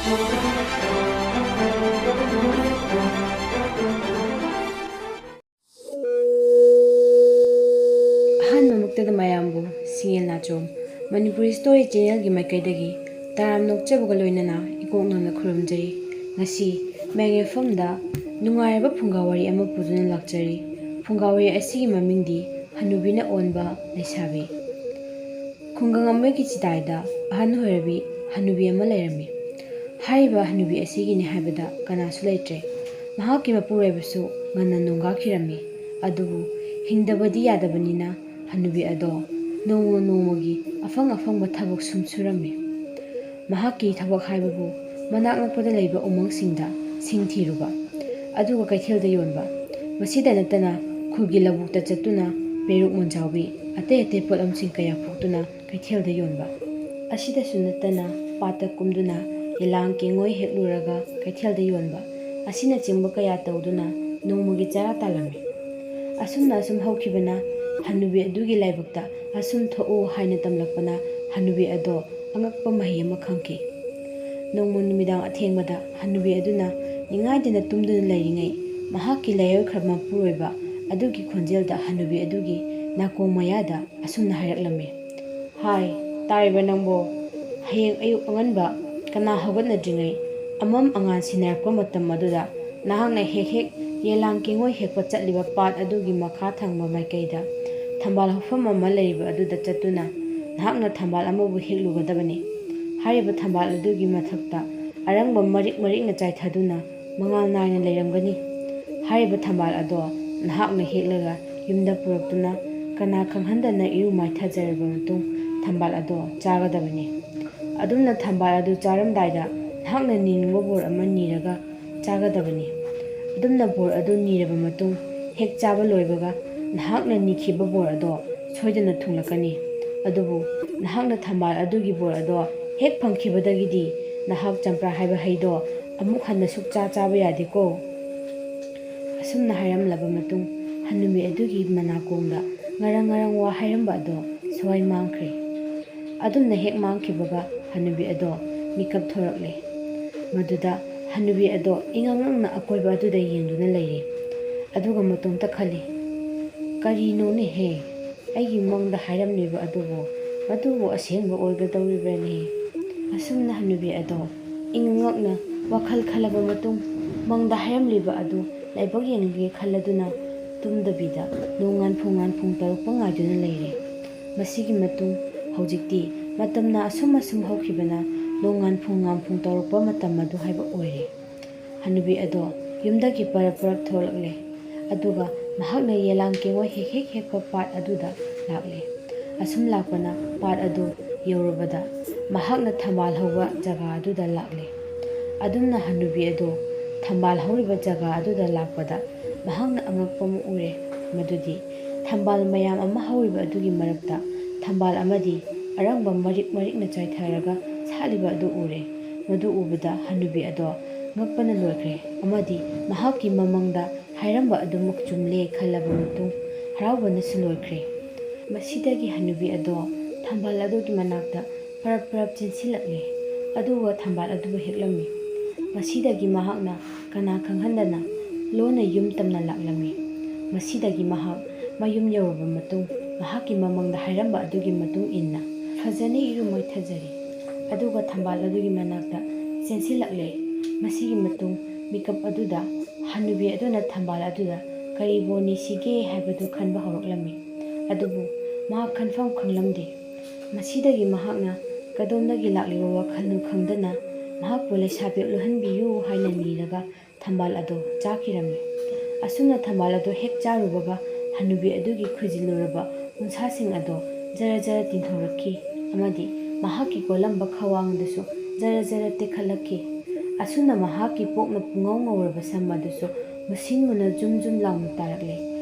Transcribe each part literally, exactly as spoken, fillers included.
ꯑꯍꯥꯟꯕꯃꯛꯇꯗ ꯃꯌꯥꯝꯕꯨ ꯁꯤꯡꯌꯦꯜ ꯅꯥꯆꯣꯝ ꯃꯅꯤꯄꯨꯔꯤ ꯁ꯭ꯇꯣꯔꯤ ꯆꯦꯅꯦꯜꯒꯤ ꯃꯥꯏꯀꯩꯗꯒꯤ ꯇꯔꯥꯝꯅ ꯑꯣꯛꯆꯕꯒ ꯂꯣꯏꯅꯅ ꯏꯀꯣꯛ ꯅꯧꯅ ꯈꯨꯔꯨꯝꯖꯔꯤ꯫ ꯉꯁꯤ ꯃꯌꯥꯝꯒꯤ ꯃꯐꯝꯗ ꯅꯨꯡꯉꯥꯏꯔꯕ ꯐꯨꯡꯒꯥ ꯋꯥꯔꯤ ꯑꯃ ꯄꯨꯗꯨꯅ ꯂꯥꯛꯆꯔꯤ꯫ ꯐꯨꯡꯒꯥ ꯋꯥꯔꯤ ꯑꯁꯤꯒꯤ ꯃꯃꯤꯡꯗꯤ ꯍꯅꯨꯕꯤꯅ ꯑꯣꯟꯕ ꯂꯩꯁꯥꯕꯤ꯫ ꯈꯨꯡꯒꯪ ꯑꯃꯒꯤ ꯆꯤꯗꯥꯏꯗ ꯑꯍꯟ ꯑꯣꯏꯔꯕꯤ ꯍꯅꯨꯕꯤ ꯑꯃ ꯂꯩꯔꯝꯃꯤ꯫ ꯍꯥꯏꯔꯤꯕ ꯍꯅꯨꯕꯤ ꯑꯁꯤꯒꯤꯅꯤ ꯍꯥꯏꯕꯗ ꯀꯅꯥꯁꯨ ꯂꯩꯇ꯭ꯔꯦ꯫ ꯃꯍꯥꯛꯀꯤ ꯃꯄꯨꯔꯣꯏꯕꯁꯨ ꯉꯟꯅ ꯅꯣꯡꯒꯥꯈꯤꯔꯝꯃꯤ꯫ ꯑꯗꯨꯕꯨ ꯍꯤꯡꯗꯕꯗꯤ ꯌꯥꯗꯕꯅꯤꯅ ꯍꯅꯨꯕꯤ ꯑꯗꯣ ꯅꯣꯡꯃ ꯅꯣꯡꯃꯒꯤ ꯑꯐꯪ ꯑꯐꯪꯕ ꯊꯕꯛ ꯁꯨꯝ ꯁꯨꯔꯝꯃꯤ꯫ ꯃꯍꯥꯛꯀꯤ ꯊꯕꯛ ꯍꯥꯏꯕꯕꯨ ꯃꯅꯥꯛ ꯅꯛꯄꯗ ꯂꯩꯕ ꯎꯃꯪꯁꯤꯡꯗ ꯁꯤꯡ ꯊꯤꯔꯨꯕ, ꯑꯗꯨꯒ ꯀꯩꯊꯦꯜꯗ ꯌꯣꯟꯕ꯫ ꯃꯁꯤꯗ ꯅꯠꯇꯅ ꯈꯨꯜꯒꯤ ꯂꯧꯕꯨꯛꯇ ꯆꯠꯇꯨꯅ ꯄꯦꯔꯨꯛ, ꯃꯣꯟꯖꯥꯎꯕꯤ, ꯑꯇꯩ ꯑꯇꯩ ꯄꯣꯠꯂꯝꯁꯤꯡ ꯀꯌꯥ ꯄꯨꯔꯛꯇꯨꯅ ꯀꯩꯊꯦꯜꯗ ꯌꯣꯟꯕ꯫ ꯑꯁꯤꯗꯁꯨ ꯅꯠꯇꯅ ꯄꯥꯠꯇ ꯀꯨꯝꯗꯨꯅ ꯌꯦꯂꯥꯡ ꯀꯦꯡꯉꯣꯏ ꯍꯦꯛꯂꯨꯔꯒ ꯀꯩꯊꯦꯜꯗ ꯌꯣꯟꯕ ꯑꯁꯤꯅꯆꯤꯡꯕ ꯀꯌꯥ ꯇꯧꯗꯨꯅ ꯅꯣꯡꯃꯒꯤ ꯆꯔꯥ ꯇꯥꯜꯂꯝꯃꯤ꯫ ꯑꯁꯨꯝꯅ ꯑꯁꯨꯝ ꯍꯧꯈꯤꯕꯅ ꯍꯅꯨꯕꯤ ꯑꯗꯨꯒꯤ ꯂꯥꯏꯕꯛꯇ ꯑꯁꯨꯝ ꯊꯣꯛꯎ ꯍꯥꯏꯅ ꯇꯝꯂꯛꯄꯅ ꯍꯅꯨꯕꯤ ꯑꯗꯣ ꯑꯉꯛꯄ ꯃꯍꯩ ꯑꯃ ꯈꯪꯈꯤ꯫ ꯅꯣꯡꯃ ꯅꯨꯃꯤꯗꯥꯡ ꯑꯊꯦꯡꯕꯗ ꯍꯅꯨꯕꯤ ꯑꯗꯨꯅ ꯅꯤꯡꯉꯥꯏꯗꯅ ꯇꯨꯝꯗꯨꯅ ꯂꯩꯔꯤꯉꯩ ꯃꯍꯥꯛꯀꯤ ꯂꯥꯏꯑꯣꯏꯈ꯭ꯔꯕ ꯃꯄꯨꯔꯣꯏꯕ ꯑꯗꯨꯒꯤ ꯈꯣꯟꯖꯦꯜꯗ ꯍꯅꯨꯕꯤ ꯑꯗꯨꯒꯤ ꯅꯥꯀꯣꯡ ꯃꯌꯥꯗ ꯑꯁꯨꯝꯅ ꯍꯥꯏꯔꯛꯂꯝꯃꯤ, "ꯍꯥꯏ, ꯇꯥꯔꯤꯕ ꯅꯪꯕꯣ? ꯍꯌꯦꯡ ꯑꯌꯨꯛ ꯑꯉꯟꯕ ꯀꯅꯥ ꯍꯧꯒꯠꯅꯗ꯭ꯔꯤꯉꯩ ꯑꯃꯝ ꯑꯉꯥꯟ ꯁꯤꯟꯅꯔꯛꯄ ꯃꯇꯝ ꯑꯗꯨꯗ ꯅꯍꯥꯛꯅ ꯍꯦꯛ ꯍꯦꯛ ꯌꯦꯂꯥꯡ ꯀꯦꯡꯉꯣꯏ ꯍꯦꯛꯄ ꯆꯠꯂꯤꯕ ꯄꯥꯠ ꯑꯗꯨꯒꯤ ꯃꯈꯥ ꯊꯪꯕ ꯃꯥꯏꯀꯩꯗ ꯊꯝꯕꯥꯜ ꯍꯧꯐꯝ ꯑꯃ ꯂꯩꯔꯤꯕ ꯑꯗꯨꯗ ꯆꯠꯇꯨꯅ ꯅꯍꯥꯛꯅ ꯊꯝꯕꯥꯜ ꯑꯃꯕꯨ ꯍꯦꯛꯂꯨꯒꯗꯕꯅꯤ꯫ ꯍꯥꯏꯔꯤꯕ ꯊꯝꯕꯥꯜ ꯑꯗꯨꯒꯤ ꯃꯊꯛꯇ ꯑꯔꯪꯕ ꯃꯔꯤꯛ ꯃꯔꯤꯛꯅ ꯆꯥꯏꯊꯗꯨꯅ ꯃꯉꯥꯜ ꯅꯥꯏꯅ ꯂꯩꯔꯝꯒꯅꯤ꯫ ꯍꯥꯏꯔꯤꯕ ꯊꯝꯕꯥꯜ ꯑꯗꯣ ꯅꯍꯥꯛꯅ ꯍꯦꯛꯂꯒ ꯌꯨꯝꯗ ꯄꯨꯔꯛꯇꯨꯅ ꯀꯅꯥ ꯈꯪꯍꯟꯗꯅ ꯏꯔꯨ ꯃꯥꯏꯊꯖꯔꯕ ꯃꯇꯨꯡ ꯊꯝꯕꯥꯜ ꯑꯗꯣ ꯆꯥꯒꯗꯕꯅꯤ꯫ ꯑꯗꯨꯝꯅ ꯊꯝꯕꯥꯜ ꯑꯗꯨ ꯆꯥꯔꯝꯗꯥꯏꯗ ꯅꯍꯥꯛꯅ ꯅꯤꯅꯤꯡꯕ ꯕꯣꯔ ꯑꯃ ꯅꯤꯔꯒ ꯆꯥꯒꯗꯕꯅꯤ꯫ ꯑꯗꯨꯝꯅ ꯕꯣꯔ ꯑꯗꯨ ꯅꯤꯔꯕ ꯃꯇꯨꯡ ꯍꯦꯛ ꯆꯥꯕ ꯂꯣꯏꯕꯒ ꯅꯍꯥꯛꯅ ꯅꯤꯈꯤꯕ ꯕꯣꯔ ꯑꯗꯣ ꯁꯣꯏꯗꯅ ꯊꯨꯡꯂꯛꯀꯅꯤ꯫ ꯑꯗꯨꯕꯨ ꯅꯍꯥꯛꯅ ꯊꯝꯕꯥꯜ ꯑꯗꯨꯒꯤ ꯕꯣꯔ ꯑꯗꯣ ꯍꯦꯛ ꯐꯪꯈꯤꯕꯗꯒꯤꯗꯤ ꯅꯍꯥꯛ ꯆꯝꯄ꯭ꯔꯥ ꯍꯥꯏꯕ ꯍꯩꯗꯣ ꯑꯃꯨꯛ ꯍꯟꯅ ꯁꯨꯛꯆꯥ ꯆꯥꯕ ꯌꯥꯗꯦꯀꯣ꯫" ꯑꯁꯨꯝꯅ ꯍꯥꯏꯔꯝꯂꯕ ꯃꯇꯨꯡ ꯍꯅꯨꯕꯤ ꯑꯗꯨꯒꯤ ꯃꯅꯥꯀꯣꯡꯗ ꯉꯔꯪ ꯉꯔꯪ ꯋꯥ ꯍꯥꯏꯔꯝꯕ ꯑꯗꯣ ꯁ꯭ꯋꯥꯏ ꯃꯥꯡꯈ꯭ꯔꯦ꯫ ꯑꯗꯨꯝꯅ ꯍꯦꯛ ꯃꯥꯡꯈꯤꯕꯒ ꯍꯅꯨꯕꯤ ꯑꯗꯣ ꯃꯤꯀꯞ ꯊꯣꯔꯛꯂꯦ꯫ ꯃꯗꯨꯗ ꯍꯅꯨꯕꯤ ꯑꯗꯣ ꯏꯉꯛ ꯉꯛꯅ ꯑꯀꯣꯏꯕ ꯑꯗꯨꯗ ꯌꯦꯡꯗꯨꯅ ꯂꯩꯔꯦ꯫ ꯑꯗꯨꯒ ꯃꯇꯣꯝꯇ ꯈꯜꯂꯤ, "ꯀꯔꯤꯅꯣꯅꯦꯍꯦ? ꯑꯩꯒꯤ ꯃꯪꯗ ꯍꯥꯏꯔꯝꯂꯤꯕ ꯑꯗꯨꯕꯨ, ꯃꯗꯨꯕꯨ ꯑꯁꯦꯡꯕ ꯑꯣꯏꯒꯗꯧꯔꯤꯕ꯭ꯔꯥꯅꯦ?" ꯑꯁꯨꯝꯅ ꯍꯅꯨꯕꯤ ꯑꯗꯣ ꯏꯉꯛ ꯉꯛꯅ ꯋꯥꯈꯜ ꯈꯜꯂꯕ ꯃꯇꯨꯡ, ꯃꯪꯗ ꯍꯥꯏꯔꯝꯂꯤꯕ ꯑꯗꯨ ꯂꯥꯏꯕꯛ ꯌꯦꯡꯂꯒꯦ ꯈꯜꯂꯗꯨꯅ ꯇꯨꯝꯗꯕꯤꯗ ꯅꯣꯡꯉꯥꯟ ꯐꯨꯡꯉꯥꯟ ꯐꯨꯡ ꯇꯧꯔꯛꯄ ꯉꯥꯏꯗꯨꯅ ꯂꯩꯔꯦ꯫ ꯃꯁꯤꯒꯤ ꯃꯇꯨꯡ ꯍꯧꯖꯤꯛꯇꯤ ꯃꯇꯝꯅ ꯑꯁꯨꯝ ꯑꯁꯨꯝ ꯍꯧꯈꯤꯕꯅ ꯅꯣꯡꯉꯥꯟ ꯐꯨꯡꯉꯥꯟ ꯐꯨꯡ ꯇꯧꯔꯛꯄ ꯃꯇꯝ ꯑꯗꯨ ꯍꯥꯏꯕ ꯑꯣꯏꯔꯦ꯫ ꯍꯅꯨꯕꯤ ꯑꯗꯣ ꯌꯨꯝꯗꯒꯤ ꯄꯔꯞ ꯄꯔꯞ ꯊꯣꯛꯂꯛꯂꯦ꯫ ꯑꯗꯨꯒ ꯃꯍꯥꯛꯅ ꯌꯦꯂꯥꯡ ꯀꯦꯡꯉꯣꯏ ꯍꯦꯛ ꯍꯦꯛ ꯍꯦꯛꯄ ꯄꯥꯠ ꯑꯗꯨꯗ ꯂꯥꯛꯂꯦ꯫ ꯑꯁꯨꯝ ꯂꯥꯛꯄꯅ ꯄꯥꯠ ꯑꯗꯨ ꯌꯧꯔꯕꯗ ꯃꯍꯥꯛꯅ ꯊꯝꯕꯥꯜ ꯍꯧꯕ ꯖꯒꯥ ꯑꯗꯨꯗ ꯂꯥꯛꯂꯦ꯫ ꯑꯗꯨꯝꯅ ꯍꯅꯨꯕꯤ ꯑꯗꯣ ꯊꯝꯕꯥꯜ ꯍꯧꯔꯤꯕ ꯖꯒꯥ ꯑꯗꯨꯗ ꯂꯥꯛꯄꯗ ꯃꯍꯥꯛꯅ ꯑꯉꯛꯄ ꯑꯃ ꯎꯔꯦ꯫ ꯃꯗꯨꯗꯤ ꯊꯝꯕꯥꯜ ꯃꯌꯥꯝ ꯑꯃ ꯍꯧꯔꯤꯕ ꯑꯗꯨꯒꯤ ꯃꯔꯛꯇ ꯊꯝꯕꯥꯜ ꯑꯃꯗꯤ ꯑꯔꯪꯕ ꯃꯔꯤꯛ ꯃꯔꯤꯛꯅ ꯆꯥꯏꯊꯔꯒ ꯁꯥꯠꯂꯤꯕ ꯑꯗꯨ ꯎꯔꯦ꯫ ꯃꯗꯨ ꯎꯕꯗ ꯍꯅꯨꯕꯤ ꯑꯗꯣ ꯉꯛꯄꯅ ꯂꯣꯏꯈ꯭ꯔꯦ ꯑꯃꯗꯤ ꯃꯍꯥꯛꯀꯤ ꯃꯃꯪꯗ ꯍꯥꯏꯔꯝꯕ ꯑꯗꯨꯃꯛ ꯆꯨꯝꯂꯦ ꯈꯜꯂꯕ ꯃꯇꯨꯡ ꯍꯔꯥꯎꯕꯅꯁꯨ ꯂꯣꯏꯈ꯭ꯔꯦ꯫ ꯃꯁꯤꯗꯒꯤ ꯍꯅꯨꯕꯤ ꯑꯗꯣ ꯊꯝꯕꯥꯜ ꯑꯗꯨꯒꯤ ꯃꯅꯥꯛꯇ ꯄꯔꯞ ꯄꯔꯞ ꯆꯦꯟꯁꯤꯜꯂꯛꯂꯦ꯫ ꯑꯗꯨꯒ ꯊꯝꯕꯥꯜ ꯑꯗꯨꯕꯨ ꯍꯦꯛꯂꯝꯃꯤ꯫ ꯃꯁꯤꯗꯒꯤ ꯃꯍꯥꯛꯅ ꯀꯅꯥ ꯈꯪꯍꯟꯗꯅ ꯂꯣꯟꯅ ꯌꯨꯝ ꯇꯝꯅ ꯂꯥꯛꯂꯝꯃꯤ꯫ ꯃꯁꯤꯗꯒꯤ ꯃꯍꯥꯛ ꯃꯌꯨꯝ ꯌꯧꯔꯕ ꯃꯇꯨꯡ ꯃꯍꯥꯛꯀꯤ ꯃꯃꯪꯗ ꯍꯥꯏꯔꯝꯕ ꯑꯗꯨꯒꯤ ꯃꯇꯨꯡ ꯏꯟꯅ ꯐꯖꯅ ꯏꯔꯨ ꯃꯥꯏꯊꯖꯔꯦ꯫ ꯑꯗꯨꯒ ꯊꯝꯕꯥꯜ ꯑꯗꯨꯒꯤ ꯃꯅꯥꯛꯇ ꯆꯦꯟꯁꯤꯜꯂꯛꯂꯦ꯫ ꯃꯁꯤꯒꯤ ꯃꯇꯨꯡ ꯃꯤꯀꯞ ꯑꯗꯨꯗ ꯍꯅꯨꯕꯤ ꯑꯗꯨꯅ ꯊꯝꯕꯥꯜ ꯑꯗꯨꯗ ꯀꯔꯤꯕꯨ ꯅꯤꯁꯤꯒꯦ ꯍꯥꯏꯕꯗꯨ ꯈꯟꯕ ꯍꯧꯔꯛꯂꯝꯃꯤ꯫ ꯑꯗꯨꯕꯨ ꯃꯍꯥꯛ ꯈꯟꯐꯝ ꯈꯪꯂꯝꯗꯦ꯫ ꯃꯁꯤꯗꯒꯤ ꯃꯍꯥꯛꯅ ꯀꯗꯣꯝꯗꯒꯤ ꯂꯥꯛꯂꯤꯕ ꯋꯥꯈꯜꯅꯣ ꯈꯪꯗꯅ ꯃꯍꯥꯛꯄꯨ ꯂꯩꯁꯥꯕꯤ ꯑꯣꯜꯍꯟꯕꯤꯌꯨ ꯍꯥꯏꯅ ꯅꯤꯔꯒ ꯊꯝꯕꯥꯜ ꯑꯗꯨ ꯆꯥꯈꯤꯔꯝꯃꯤ꯫ ꯑꯁꯨꯝꯅ ꯊꯝꯕꯥꯜ ꯑꯗꯨ ꯍꯦꯛ ꯆꯥꯔꯨꯕꯒ ꯍꯅꯨꯕꯤ ꯑꯗꯨꯒꯤ ꯈꯨꯏꯖꯤꯜꯂꯨꯔꯕ ꯎꯟꯁꯥꯁꯤꯡ ꯑꯗꯣ ꯖꯔ ꯖꯔ ꯇꯤꯡꯊꯣꯔꯛꯈꯤ ꯑꯃꯗꯤ ꯃꯍꯥꯛꯀꯤ ꯀꯣꯜꯂꯝꯕ ꯈ꯭ꯋꯥꯡ ꯑꯗꯨꯁꯨ ꯖꯔ ꯖꯔ ꯇꯦꯛꯈꯠꯂꯛꯈꯤ꯫ ꯑꯁꯨꯝꯅ ꯃꯍꯥꯛꯀꯤ ꯄꯣꯛꯅ ꯄꯨꯡꯉꯧ ꯉꯧꯔꯕ ꯁꯝ ꯑꯗꯨꯁꯨ ꯃꯨꯁꯤꯟ ꯃꯨꯅ ꯖꯨꯝ ꯖꯨꯝ ꯂꯥꯎꯅ ꯇꯥꯔꯛꯂꯦ꯫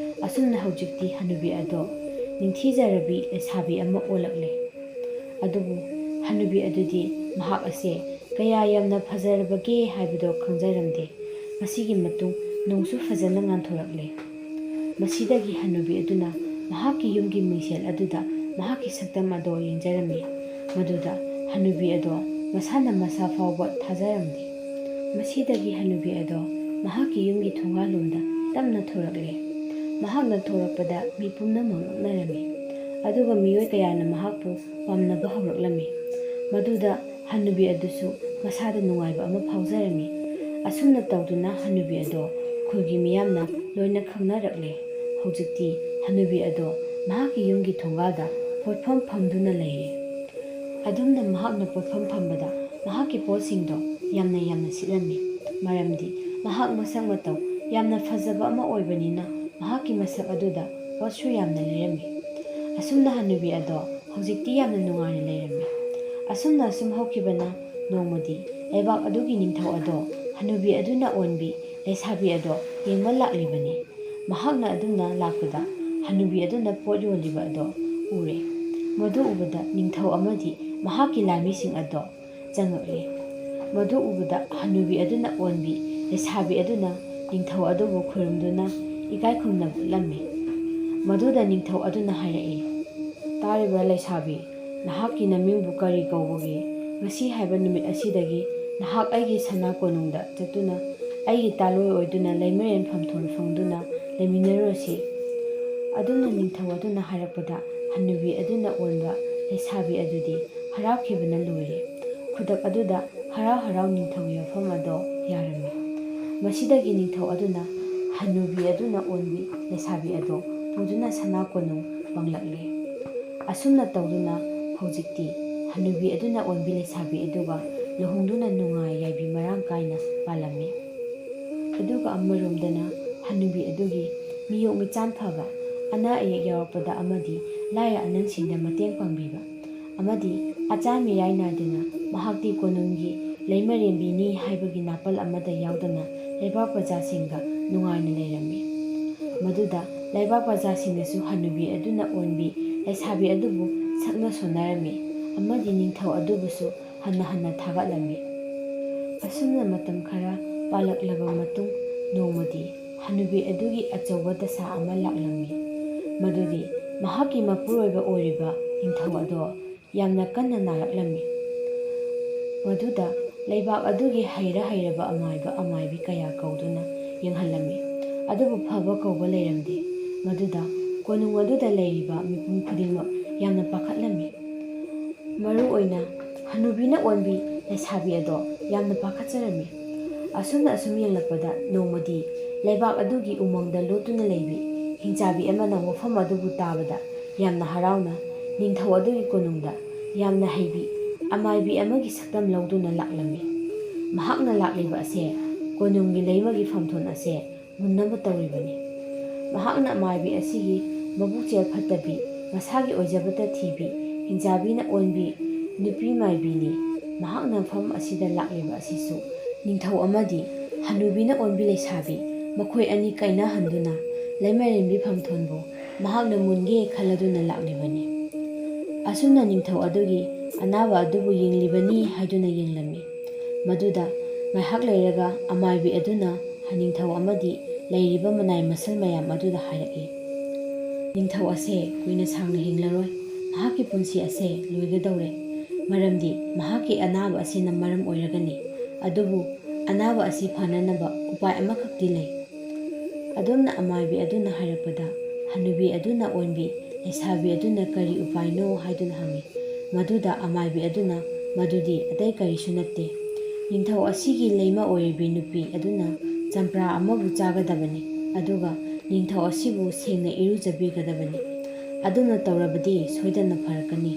ꯑꯁꯨꯝꯅ ꯍꯧꯖꯤꯛꯇꯤ ꯍꯅꯨꯕꯤ ꯑꯗꯣ ꯅꯤꯡꯊꯤꯖꯔꯕꯤ ꯂꯩꯁꯥꯕꯤ ꯑꯃ ꯑꯣꯜꯂꯛꯂꯦ꯫ ꯑꯗꯨꯕꯨ ꯍꯅꯨꯕꯤ ꯑꯗꯨꯗꯤ ꯃꯍꯥꯛ ꯑꯁꯦ ꯀꯌꯥ ꯌꯥꯝꯅ ꯐꯖꯔꯕꯒꯦ ꯍꯥꯏꯕꯗꯣ ꯈꯪꯖꯔꯝꯗꯦ꯫ ꯃꯁꯤꯒꯤ ꯃꯇꯨꯡ ꯅꯣꯡꯁꯨ ꯐꯖꯅ ꯉꯥꯟꯊꯣꯔꯛꯂꯦ꯫ ꯃꯁꯤꯗꯒꯤ ꯍꯅꯨꯕꯤ ꯑꯗꯨꯅ ꯃꯍꯥꯛꯀꯤ ꯌꯨꯝꯒꯤ ꯃꯤꯡꯁꯦꯜ ꯑꯗꯨꯗ ꯃꯍꯥꯛꯀꯤ ꯁꯛꯇꯝ ꯑꯗꯣ ꯌꯦꯡꯖꯔꯝꯃꯤ꯫ ꯃꯗꯨꯗ ꯍꯅꯨꯕꯤ ꯑꯗꯣ ꯃꯁꯥꯅ ꯃꯁꯥ ꯐꯥꯎꯕ ꯊꯥꯖꯔꯝꯗꯦ꯫ ꯃꯁꯤꯗꯒꯤ ꯍꯅꯨꯕꯤ ꯑꯗꯣ ꯃꯍꯥꯛꯀꯤ ꯌꯨꯝꯒꯤ ꯊꯣꯡꯒꯥꯜꯂꯣꯝꯗ ꯇꯞꯅ ꯊꯣꯔꯛꯂꯦ꯫ ꯃꯍꯥꯛꯅ ꯊꯣꯔꯛꯄꯗ ꯃꯤ ꯄꯨꯝꯅꯃꯛ ꯉꯛꯅꯔꯝꯃꯤ, ꯑꯗꯨꯒ ꯃꯤꯑꯣꯏ ꯀꯌꯥꯅ ꯃꯍꯥꯛꯄꯨ ꯄꯥꯝꯅꯕ ꯍꯧꯔꯛꯂꯝꯃꯤ꯫ ꯃꯗꯨꯗ ꯍꯅꯨꯕꯤ ꯑꯗꯨꯁꯨ ꯃꯁꯥꯗ ꯅꯨꯡꯉꯥꯏꯕ ꯑꯃ ꯐꯥꯎꯖꯔꯝꯃꯤ꯫ ꯑꯁꯨꯝꯅ ꯇꯧꯗꯨꯅ ꯍꯅꯨꯕꯤ ꯑꯗꯣ ꯈꯨꯜꯒꯤ ꯃꯤꯌꯥꯝꯅ ꯂꯣꯏꯅ ꯈꯪꯅꯔꯛꯂꯦ꯫ ꯍꯧꯖꯤꯛꯇꯤ ꯍꯅꯨꯕꯤ ꯑꯗꯣ ꯃꯍꯥꯛꯀꯤ ꯌꯨꯝꯒꯤ ꯊꯣꯡꯒꯥꯜꯗ ꯄꯣꯠꯐꯝ ꯐꯝꯗꯨꯅ ꯂꯩꯔꯦ꯫ ꯑꯗꯨꯝꯅ ꯃꯍꯥꯛꯅ ꯄꯣꯠꯐꯝ ꯐꯝꯕꯗ ꯃꯍꯥꯛꯀꯤ ꯄꯣꯠꯁꯤꯡꯗꯣ ꯌꯥꯝꯅ ꯌꯥꯝꯅ ꯁꯤꯠꯂꯝꯃꯤ, ꯃꯔꯝꯗꯤ ꯃꯍꯥꯛ ꯃꯁꯛ ꯃꯇꯧ ꯌꯥꯝꯅ ꯐꯖꯕ ꯑꯃ ꯑꯣꯏꯕꯅꯤꯅ ꯃꯍꯥꯛꯀꯤ ꯃꯁꯛ ꯑꯗꯨꯗ ꯄꯣꯠꯁꯨ ꯌꯥꯝꯅ ꯂꯩꯔꯝꯃꯤ꯫ ꯑꯁꯨꯝꯅ ꯍꯅꯨꯕꯤ ꯑꯗꯣ ꯍꯧꯖꯤꯛꯇꯤ ꯌꯥꯝꯅ ꯅꯨꯡꯉꯥꯏꯅ ꯂꯩꯔꯝꯃꯤ꯫ ꯑꯁꯨꯝꯅ ꯑꯁꯨꯝ ꯍꯧꯈꯤꯕꯅ ꯅꯣꯡꯃꯗꯤ ꯂꯩꯕꯥꯛ ꯑꯗꯨꯒꯤ ꯅꯤꯡꯊꯧ ꯑꯗꯣ ꯍꯅꯨꯕꯤ ꯑꯗꯨꯅ ꯑꯣꯟꯕꯤ ꯂꯩꯁꯥꯕꯤ ꯑꯗꯣ ꯌꯦꯡꯕ ꯂꯥꯛꯂꯤꯕꯅꯤ꯫ ꯃꯍꯥꯛꯅ ꯑꯗꯨꯝꯅ ꯂꯥꯛꯄꯗ ꯍꯅꯨꯕꯤ ꯑꯗꯨꯅ ꯄꯣꯠ ꯌꯣꯜꯂꯤꯕ ꯑꯗꯣ ꯎꯔꯦ꯫ ꯃꯗꯨ ꯎꯕꯗ ꯅꯤꯡꯊꯧ ꯑꯃꯗꯤ ꯃꯍꯥꯛꯀꯤ ꯂꯥꯟꯃꯤꯁꯤꯡ ꯑꯗꯣ ꯆꯪꯉꯛꯂꯦ꯫ ꯃꯗꯨ ꯎꯕꯗ ꯍꯅꯨꯕꯤ ꯑꯗꯨꯅ ꯑꯣꯟꯕꯤ ꯂꯩꯁꯥꯕꯤ ꯑꯗꯨꯅ ꯅꯤꯡꯊꯧ ꯑꯗꯨꯕꯨ ꯈꯨꯔꯨꯝꯗꯨꯅ ꯏꯀꯥꯏ ꯈꯨꯝꯅꯕ ꯎꯠꯂꯝꯃꯤ꯫ ꯃꯗꯨꯗ ꯅꯤꯡꯊꯧ ꯑꯗꯨꯅ ꯍꯥꯏꯔꯛꯏ, "ꯇꯥꯔꯤꯕ꯭ꯔꯥ ꯂꯩꯁꯥꯕꯤ, ꯅꯍꯥꯛꯀꯤ ꯅꯃꯤꯡꯕꯨ ꯀꯔꯤ ꯀꯧꯕꯒꯦ? ꯉꯁꯤ ꯍꯥꯏꯕ ꯅꯨꯃꯤꯠ ꯑꯁꯤꯗꯒꯤ ꯅꯍꯥꯛ ꯑꯩꯒꯤ ꯁꯅꯥ ꯀꯣꯅꯨꯡꯗ ꯆꯠꯇꯨꯅ ꯑꯩꯒꯤ ꯇꯥꯂꯣꯏ ꯑꯣꯏꯗꯨꯅ ꯂꯩꯃꯔꯦꯟ ꯐꯝꯊꯣꯟ ꯐꯪꯗꯨꯅ ꯂꯩꯃꯤꯟꯅꯔꯨꯔꯁꯤ꯫" ꯑꯗꯨꯝꯅ ꯅꯤꯡꯊꯧ ꯑꯗꯨꯅ ꯍꯥꯏꯔꯛꯄꯗ ꯍꯅꯨꯕꯤ ꯑꯗꯨꯅ ꯑꯣꯟꯕ ꯂꯩꯁꯥꯕꯤ ꯑꯗꯨꯗꯤ ꯍꯔꯥꯎꯈꯤꯕꯅ ꯂꯣꯏꯔꯦ꯫ ꯈꯨꯗꯛ ꯑꯗꯨꯗ ꯍꯔꯥꯎ ꯍꯔꯥꯎ ꯅꯤꯡꯊꯧꯒꯤ ꯋꯥꯐꯝ ꯑꯗꯣ ꯌꯥꯔꯝꯃꯤ꯫ ꯃꯁꯤꯗꯒꯤ ꯅꯤꯡꯊꯧ ꯑꯗꯨꯅ ꯍꯅꯨꯕꯤ ꯑꯗꯨꯅ ꯑꯣꯟꯕꯤ ꯂꯩꯁꯥꯕꯤ ꯑꯗꯣ ꯄꯨꯗꯨꯅ ꯁꯅꯥ ꯀꯣꯅꯨꯡ ꯄꯪꯂꯛꯂꯦ꯫ ꯑꯁꯨꯝꯅ ꯇꯧꯗꯨꯅ ꯍꯧꯖꯤꯛꯇꯤ ꯍꯅꯨꯕꯤ ꯑꯗꯨꯅ ꯑꯣꯟꯕꯤ ꯂꯩꯁꯥꯕꯤ ꯑꯗꯨꯒ ꯂꯨꯍꯣꯡꯗꯨꯅ ꯅꯨꯡꯉꯥꯏ ꯌꯥꯏꯕꯤ ꯃꯔꯥꯡ ꯀꯥꯏꯅ ꯄꯥꯜꯂꯝꯃꯤ꯫ ꯑꯗꯨꯒ ꯑꯃꯔꯣꯝꯗꯅ ꯍꯅꯨꯕꯤ ꯑꯗꯨꯒꯤ ꯃꯤꯌꯣꯛ ꯃꯤꯆꯥꯟ ꯐꯕ, ꯑꯅꯥ ꯑꯌꯦꯛ ꯌꯥꯎꯔꯛꯄꯗ ꯑꯃꯗꯤ ꯂꯥꯏꯔ ꯑꯅꯪꯁꯤꯡꯗ ꯃꯇꯦꯡ ꯄꯥꯡꯕꯤꯕ, ꯑꯃꯗꯤ ꯑꯆꯥ ꯃꯤꯔꯥꯏ ꯅꯥꯏꯗꯅ ꯃꯍꯥꯛꯇꯤ ꯀꯣꯅꯨꯡꯒꯤ ꯂꯩꯃꯔꯦꯝꯕꯤꯅꯤ ꯍꯥꯏꯕꯒꯤ ꯅꯥꯄꯜ ꯑꯃꯗ ꯌꯥꯎꯗꯅ ꯂꯩꯕꯥꯛ ꯄ꯭ꯔꯖꯥꯁꯤꯡꯒ ꯅꯨꯡꯉꯥꯏꯅ ꯂꯩꯔꯝꯃꯤ꯫ ꯃꯗꯨꯗ ꯂꯩꯕꯥꯛ ꯄ꯭ꯔꯖꯥꯁꯤꯡꯅꯁꯨ ꯍꯅꯨꯕꯤ ꯑꯗꯨꯅ ꯑꯣꯟꯕꯤ ꯂꯩꯁꯥꯕꯤ ꯑꯗꯨꯕꯨ ꯁꯛꯅ ꯁꯣꯟꯅꯔꯝꯃꯤ ꯑꯃꯗꯤ ꯅꯤꯡꯊꯧ ꯑꯗꯨꯕꯨꯁꯨ ꯍꯟꯅ ꯍꯟꯅ ꯊꯥꯒꯠꯂꯝꯃꯤ꯫ ꯑꯁꯨꯝꯅ ꯃꯇꯝ ꯈꯔ ꯄꯥꯜꯂꯛꯂꯕ ꯃꯇꯨꯡ ꯅꯣꯡꯃꯗꯤ ꯍꯅꯨꯕꯤ ꯑꯗꯨꯒꯤ ꯑꯆꯧꯕ ꯗꯁꯥ ꯑꯃ ꯂꯥꯛꯂꯝꯃꯤ꯫ ꯃꯗꯨꯗꯤ ꯃꯍꯥꯛꯀꯤ ꯃꯄꯨꯔꯣꯏꯕ ꯑꯣꯏꯔꯤꯕ ꯅꯤꯡꯊꯧ ꯑꯗꯣ ꯌꯥꯝꯅ ꯀꯟꯅ ꯅꯥꯔꯛꯂꯝꯃꯤ꯫ ꯃꯗꯨꯗ ꯂꯩꯕꯥꯛ ꯑꯗꯨꯒꯤ ꯍꯩꯔ ꯍꯩꯔꯕ ꯑꯃꯥꯏꯕ ꯑꯃꯥꯏꯕꯤ ꯀꯌꯥ ꯀꯧꯗꯨꯅ ꯌꯦꯡꯍꯜꯂꯝꯃꯤ꯫ ꯑꯗꯨꯕꯨ ꯐꯕ ꯀꯧꯕ ꯂꯩꯔꯝꯗꯦ꯫ ꯃꯗꯨꯗ ꯀꯣꯅꯨꯡ ꯑꯗꯨꯗ ꯂꯩꯔꯤꯕ ꯃꯤꯄꯨꯝ ꯈꯨꯗꯤꯡꯃꯛ ꯌꯥꯝꯅ ꯄꯥꯈꯠꯂꯝꯃꯤ꯫ ꯃꯔꯨ ꯑꯣꯏꯅ ꯍꯅꯨꯕꯤꯅ ꯑꯣꯟꯕꯤ ꯂꯩꯁꯥꯕꯤ ꯑꯗꯣ ꯌꯥꯝꯅ ꯄꯥꯈꯠꯆꯔꯝꯃꯤ꯫ ꯑꯁꯨꯝꯅ ꯑꯁꯨꯝ ꯌꯦꯡꯂꯛꯄꯗ ꯅꯣꯡꯃꯗꯤ ꯂꯩꯕꯥꯛ ꯑꯗꯨꯒꯤ ꯎꯃꯪꯗ ꯂꯣꯠꯇꯨꯅ ꯂꯩꯕꯤ ꯍꯤꯡꯆꯥꯕꯤ ꯑꯃꯅ ꯋꯥꯐꯝ ꯑꯗꯨꯕꯨ ꯇꯥꯕꯗ ꯌꯥꯝꯅ ꯍꯔꯥꯎꯅ ꯅꯤꯡꯊꯧ ꯑꯗꯨꯒꯤ ꯀꯣꯅꯨꯡꯗ ꯌꯥꯝꯅ ꯍꯩꯕꯤ ꯑꯃꯥꯏꯕꯤ ꯑꯃꯒꯤ ꯁꯛꯇꯝ ꯂꯧꯗꯨꯅ ꯂꯥꯛꯂꯝꯃꯤ꯫ ꯃꯍꯥꯛꯅ ꯂꯥꯛꯂꯤꯕ ꯑꯁꯦ ꯀꯣꯅꯨꯡꯒꯤ ꯂꯩꯃꯒꯤ ꯐꯝꯊꯣꯟ ꯑꯁꯦ ꯃꯨꯟꯅꯕ ꯇꯧꯔꯤꯕꯅꯤ꯫ ꯃꯍꯥꯛꯅ ꯑꯃꯥꯏꯕꯤ ꯑꯁꯤꯒꯤ ꯃꯕꯨꯛꯆꯦꯜ ꯐꯠꯇꯕꯤ, ꯃꯁꯥꯒꯤ ꯑꯣꯏꯖꯕꯇ ꯊꯤꯕꯤ, ꯍꯤꯡꯆꯥꯕꯤꯅ ꯑꯣꯟꯕꯤ ꯅꯨꯄꯤ ꯃꯥꯏꯕꯤꯅꯤ꯫ ꯃꯍꯥꯛꯅ ꯃꯐꯝ ꯑꯁꯤꯗ ꯂꯥꯛꯂꯤꯕ ꯑꯁꯤꯁꯨ ꯅꯤꯡꯊꯧ ꯑꯃꯗꯤ ꯍꯅꯨꯕꯤꯅ ꯑꯣꯟꯕꯤ ꯂꯩꯁꯥꯕꯤ, ꯃꯈꯣꯏ ꯑꯅꯤ ꯀꯥꯏꯅꯍꯟꯗꯨꯅ ꯂꯩꯃꯔꯦꯟꯕꯤ ꯐꯝꯊꯣꯟꯕꯨ ꯃꯍꯥꯛꯅ ꯃꯨꯟꯒꯦ ꯈꯜꯂꯗꯨꯅ ꯂꯥꯛꯂꯤꯕꯅꯤ꯫ ꯑꯁꯨꯝꯅ ꯅꯤꯡꯊꯧ ꯑꯗꯨꯒꯤ ꯑꯅꯥꯕ ꯑꯗꯨꯕꯨ ꯌꯦꯡꯂꯤꯕꯅꯤ ꯍꯥꯏꯗꯨꯅ ꯌꯦꯡꯂꯝꯃꯤ꯫ ꯃꯗꯨꯗ ꯉꯥꯏꯍꯥꯛ ꯂꯩꯔꯒ ꯑꯃꯥꯏꯕꯤ ꯑꯗꯨꯅ ꯅꯤꯡꯊꯧ ꯑꯃꯗꯤ ꯂꯩꯔꯤꯕ ꯃꯅꯥꯏ ꯃꯁꯜ ꯃꯌꯥꯝ ꯑꯗꯨꯗ ꯍꯥꯏꯔꯛꯏ, "ꯅꯤꯡꯊꯧ ꯑꯁꯦ ꯀꯨꯏꯅ ꯁꯥꯡꯅ ꯍꯤꯡꯂꯔꯣꯏ꯫ ꯃꯍꯥꯛꯀꯤ ꯄꯨꯟꯁꯤ ꯑꯁꯦ ꯂꯣꯏꯒꯗꯧꯔꯦ꯫ ꯃꯔꯝꯗꯤ ꯃꯍꯥꯛꯀꯤ ꯑꯅꯥꯕ ꯑꯁꯤꯅ ꯃꯔꯝ ꯑꯣꯏꯔꯒꯅꯤ꯫ ꯑꯗꯨꯕꯨ ꯑꯅꯥꯕ ꯑꯁꯤ ꯐꯅꯅꯕ ꯎꯄꯥꯏ ꯑꯃꯈꯛꯇꯤ ꯂꯩ꯫" ꯑꯗꯨꯝꯅ ꯑꯃꯥꯏꯕꯤ ꯑꯗꯨꯅ ꯍꯥꯏꯔꯛꯄꯗ, ꯍꯅꯨꯕꯤ ꯑꯗꯨꯅ ꯑꯣꯟꯕꯤ ꯂꯩꯁꯥꯕꯤ ꯑꯗꯨꯅ ꯀꯔꯤ ꯎꯄꯥꯏꯅꯣ ꯍꯥꯏꯗꯨꯅ ꯍꯪꯏ꯫ ꯃꯗꯨꯗ ꯑꯃꯥꯏꯕꯤ ꯑꯗꯨꯅ, "ꯃꯗꯨꯗꯤ ꯑꯇꯩ ꯀꯔꯤꯁꯨ ꯅꯠꯇꯦ꯫ ꯅꯤꯡꯊꯧ ꯑꯁꯤꯒꯤ ꯂꯩꯃ ꯑꯣꯏꯔꯤꯕꯤ ꯅꯨꯄꯤ ꯑꯗꯨꯅ ꯆꯝꯄ꯭ꯔꯥ ꯑꯃꯕꯨ ꯆꯥꯒꯗꯕꯅꯤ, ꯑꯗꯨꯒ ꯅꯤꯡꯊꯧ ꯑꯁꯤꯕꯨ ꯁꯦꯡꯅ ꯏꯔꯨꯖꯕꯤꯒꯗꯕꯅꯤ꯫ ꯑꯗꯨꯝꯅ ꯇꯧꯔꯕꯗꯤ ꯁꯣꯏꯗꯅ ꯐꯔꯛꯀꯅꯤ꯫"